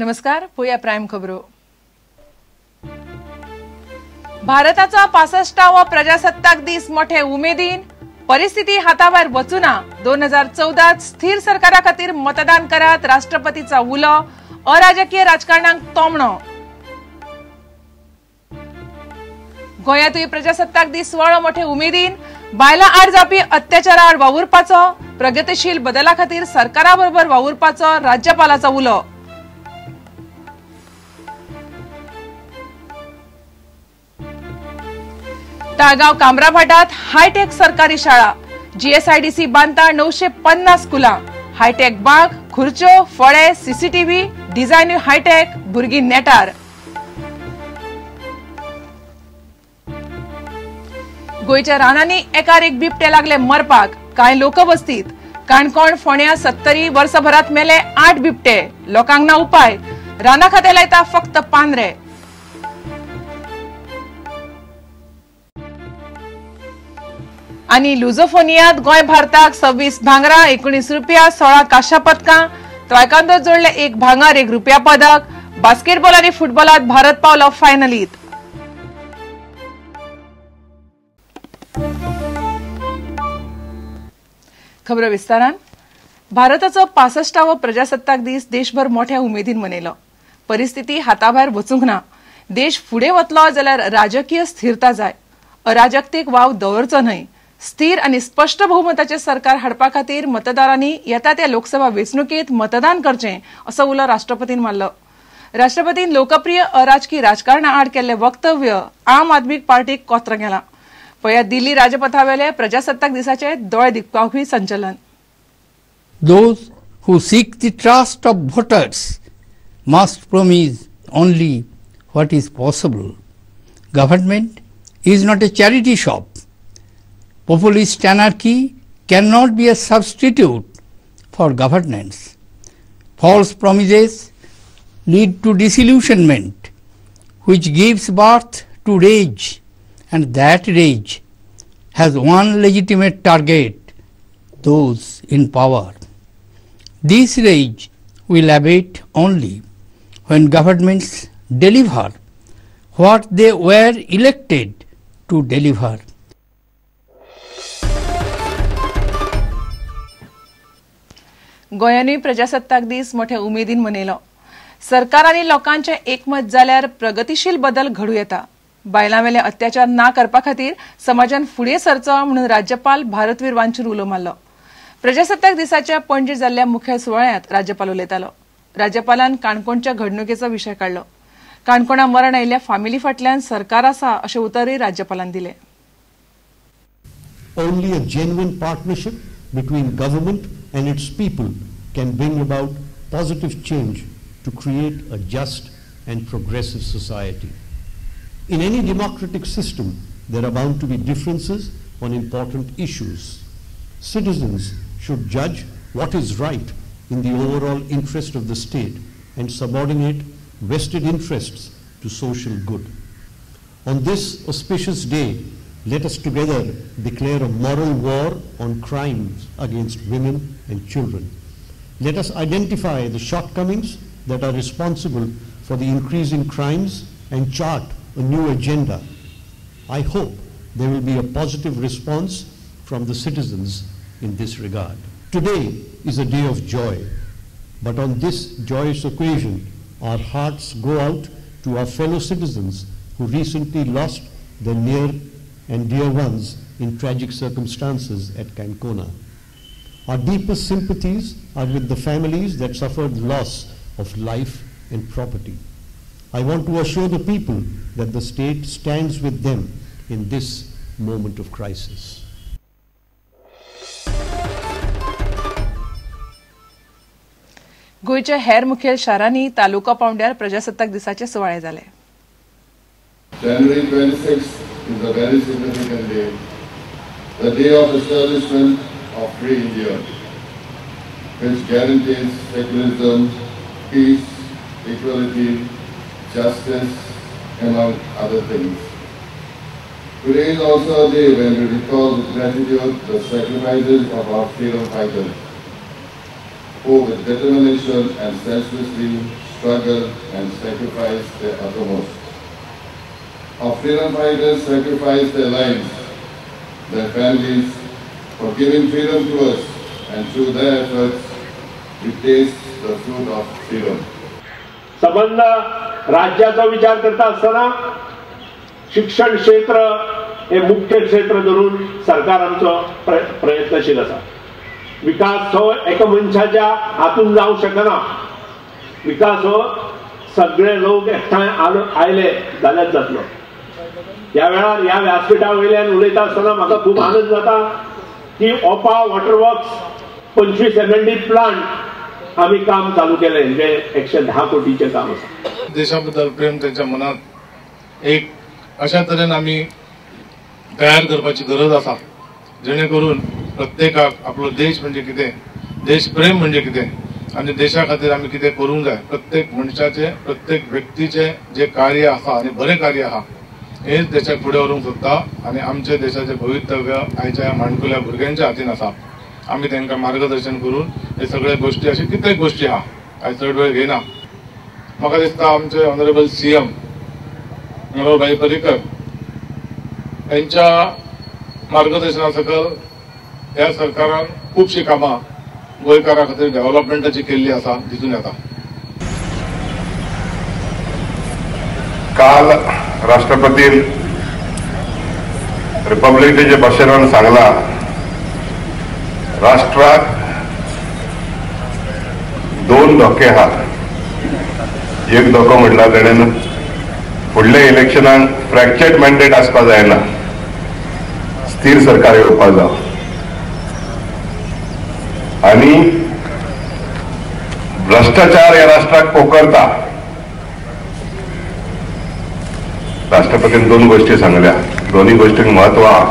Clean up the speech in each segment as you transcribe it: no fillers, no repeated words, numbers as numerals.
नमस्कार, पळोवया प्रायम खबरो. भारताचो 65वो प्रजासत्ताक दीस मोठे उमेदीन. परिस्थिती हाताभायर वचूना. 2014 स्थिर सरकारा खातीर मतदान करात, राष्ट्रपतीचा उलो. अराजकीय राजकारणाक तोमणो. गोंयांतूय प्रजासत्ताक दीस सुवाळो मोठे उमेदीन. बायलां आड जावपी अत्याचारा आड वावुरपाचो, प्रगतीशील बदला खातीर सरकारा बरोबर वावुरपाचो राज्यपालाचो उलो. ताळगांव कामराभाटात हायटेक सरकारी शाळा. जीएसआयडीसी बांदता 950 स्कुलां. हायटेक बाग, खुर्च्यो, फळे, सीसीटीव्ही, डिझायनूय हायटेक, भुरगीं नेटार. गोंयच्या रानांनी एकार एक बिबटे लागले मरपाक. कांय लोकवस्तीत. काणकोण, फोंड्या, सत्तरी वर्सभरात मेले 8 बिबटे. लोकांक ना उपाय. राना खातें लायता फक्त पांदरे. आनी लुझोफोनियात गोंय भारताक 26 भांगरा, 19 रुपया, 16 कांश्या पदकां. त्रायकांदो जोडले 1 भांगर, 1 रुपया पदक. बास्केटबॉल आनी फुटबॉलात भारत पावलो फायनलीत. खबरो विस्तारान. भारताचो 65वो प्रजासत्ताक दीस देशभर मोठ्या उमेदीन मनयलो. परिस्थिती हाताभायर वचूंक ना. देश फुडें वतलो जाल्यार राजकीय स्थिरता जाय. अराजकतेक वाव दवरचो न्हय. स्थिर आनी स्पश्ट बहुमताचें सरकार हाडपा खातीर मतदारांनी येता त्या लोकसभा वेंचणुकेंत मतदान करचें असो उलो राष्ट्रपतीन मारलो. राष्ट्रपतीन लोकप्रिय अराजकी राजकारणा आड केल्लें वक्तव्य आम आदमी पार्टीक कोत्र गेलां. पळया दिल्ली राजपथावेले प्रजासत्ताक दिसाचे दोळे दिपकावपी संचलन. Those who seek the trust of voters must promise only what is possible. Government is not a charity shop. Populist anarchy cannot be a substitute for governance. False promises lead to disillusionment, which gives birth to rage, and that rage has one legitimate target, those in power. This rage will abate only when governments deliver what they were elected to deliver. गोंयांनी प्रजासत्ताक दीस मोठ्या उमेदीन मनयलो. सरकार आनी लोकांचें एकमत जाल्यार प्रगतीशील बदल घडूं येता. बायलां वेले अत्याचार ना करपा खातीर समाजान फुडें सरचो म्हणून राज्यपाल भारतवीर वांचूर उलो मारलो. प्रजासत्ताक दिसाच्या पणजे जाल्ल्या मुखेल सुवाळ्यांत राज्यपाल उलयतालो. राज्यपालान काणकोणच्या घडणुकेचो विशय काडलो. काणकोणा मरण आयिल्ल्या फामिली फाटल्यान सरकार आसा अशें उतरूय राज्यपालान दिलें. Only a genuine partnership between government and its people can bring about positive change to create a just and progressive society. In any democratic system, there are bound to be differences on important issues. Citizens should judge what is right in the overall interest of the state and subordinate vested interests to social good. On this auspicious day, let us together declare a moral war on crimes against women and children. Let us identify the shortcomings that are responsible for the increase in crimes and chart a new agenda. I hope there will be a positive response from the citizens in this regard. Today is a day of joy, but on this joyous occasion, our hearts go out to our fellow citizens who recently lost their near and dear ones in tragic circumstances at Cancona. Our deepest sympathies are with the families that suffered loss of life and property. I want to assure the people that the state stands with them in this moment of crisis. गोंयच्या हेर मुखेल शारांनी तालुका पावंड्यार प्रजासत्ताक दिसाचे सुवाळे जाले. January 26 is a very significant day, the day of establishment of free India, which guarantees secularism, peace, equality, justice, among other things. Today is also a day when we recall with gratitude the sacrifices of our freedom fighters, who with determination and selflessly struggled and sacrificed their uttermost. Our freedom fighters sacrificed their lives, their families, for giving freedom to us, and through their efforts, we taste the fruit of freedom. संबंध राज्याचा विचार करता असताना शिक्षण क्षेत्र हे मुख्य क्षेत्र धरून सरकार आमचो प्रयत्नशील आसा. विकास हो एका मनशाच्या हातून जावंक शकना. विकास हो सगळे लोक एकठांय आयले जाल्यार जातलो. ह्या वेळार ह्या व्यासपीठा वयल्यान उलयता आसतना म्हाका खूब आनंद जाता की ओपा वॉटर वर्क्स 25 MLD plant आमी काम चालू केलें, जे 110 कोटीचें काम आसा. देशा बद्दल प्रेम त्यांच्या मनात एक अशा तरेन आमी तयार करपाची गरज आसा, जेणे करून प्रत्येकाक आपलो देश म्हणजे कितें, देश प्रेम म्हणजे कितें आनी देशा खातीर आमी कितें करूंक जाय. प्रत्येक मनशाचें, प्रत्येक व्यक्तीचें जें कार्य आसा आनी बरें कार्य आसा हेच देशाक फुडें व्हरूंक सोदता आनी आमच्या देशाचें भवितव्य आयच्या ह्या माणकुल्या भुरग्यांच्या हातीन आसा. आमी तांकां मार्गदर्शन करून हे सगळे गोश्टी, अशी कितें गोश्टी आहा, आयज चड वेळ घेयना. म्हाका दिसता आमचे ऑनरेबल CM मनोहरभाई पर्रीकर यांच्या मार्गदर्शना सकयल ह्या सरकारान खुबशीं कामां गोंयकारां खातीर डेव्हलपमेंटाची केल्ली आसा दिसून येता. काल राष्ट्रपतीन रिपब्लिक डेच्या भाशणान सांगला, राष्ट्राक 2 धोके आहात. एक धोको म्हटल्यार तेणेन फुडल्या इलेक्शनाक फ्रॅक्चर्ड मॅन्डेट आसपा जायना, स्थिर सरकार येवपा जाय. आनी भ्रष्टाचार ह्या राष्ट्राक पोखरता. राष्ट्रपतीन 2 गोष्टी सांगल्या, दोन्ही गोष्टींक म्हत्व आहा.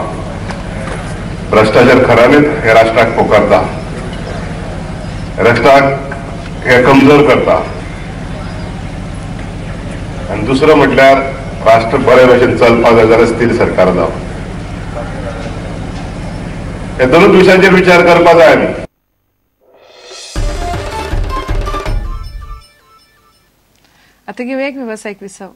भ्रष्टाचार खऱ्यांनीच ह्या राष्ट्राक पोखरता, राष्ट्राक हे कमजोर करता. आनी दुसरो म्हटल्यार राष्ट्र बरे भशेन चलपाक जाय जाल्यार स्थिर सरकार जावं. हे दोनूच विशयांचेर विचार करपाक जाय आमी. आता घेऊया एक व्यावसायिक विसव.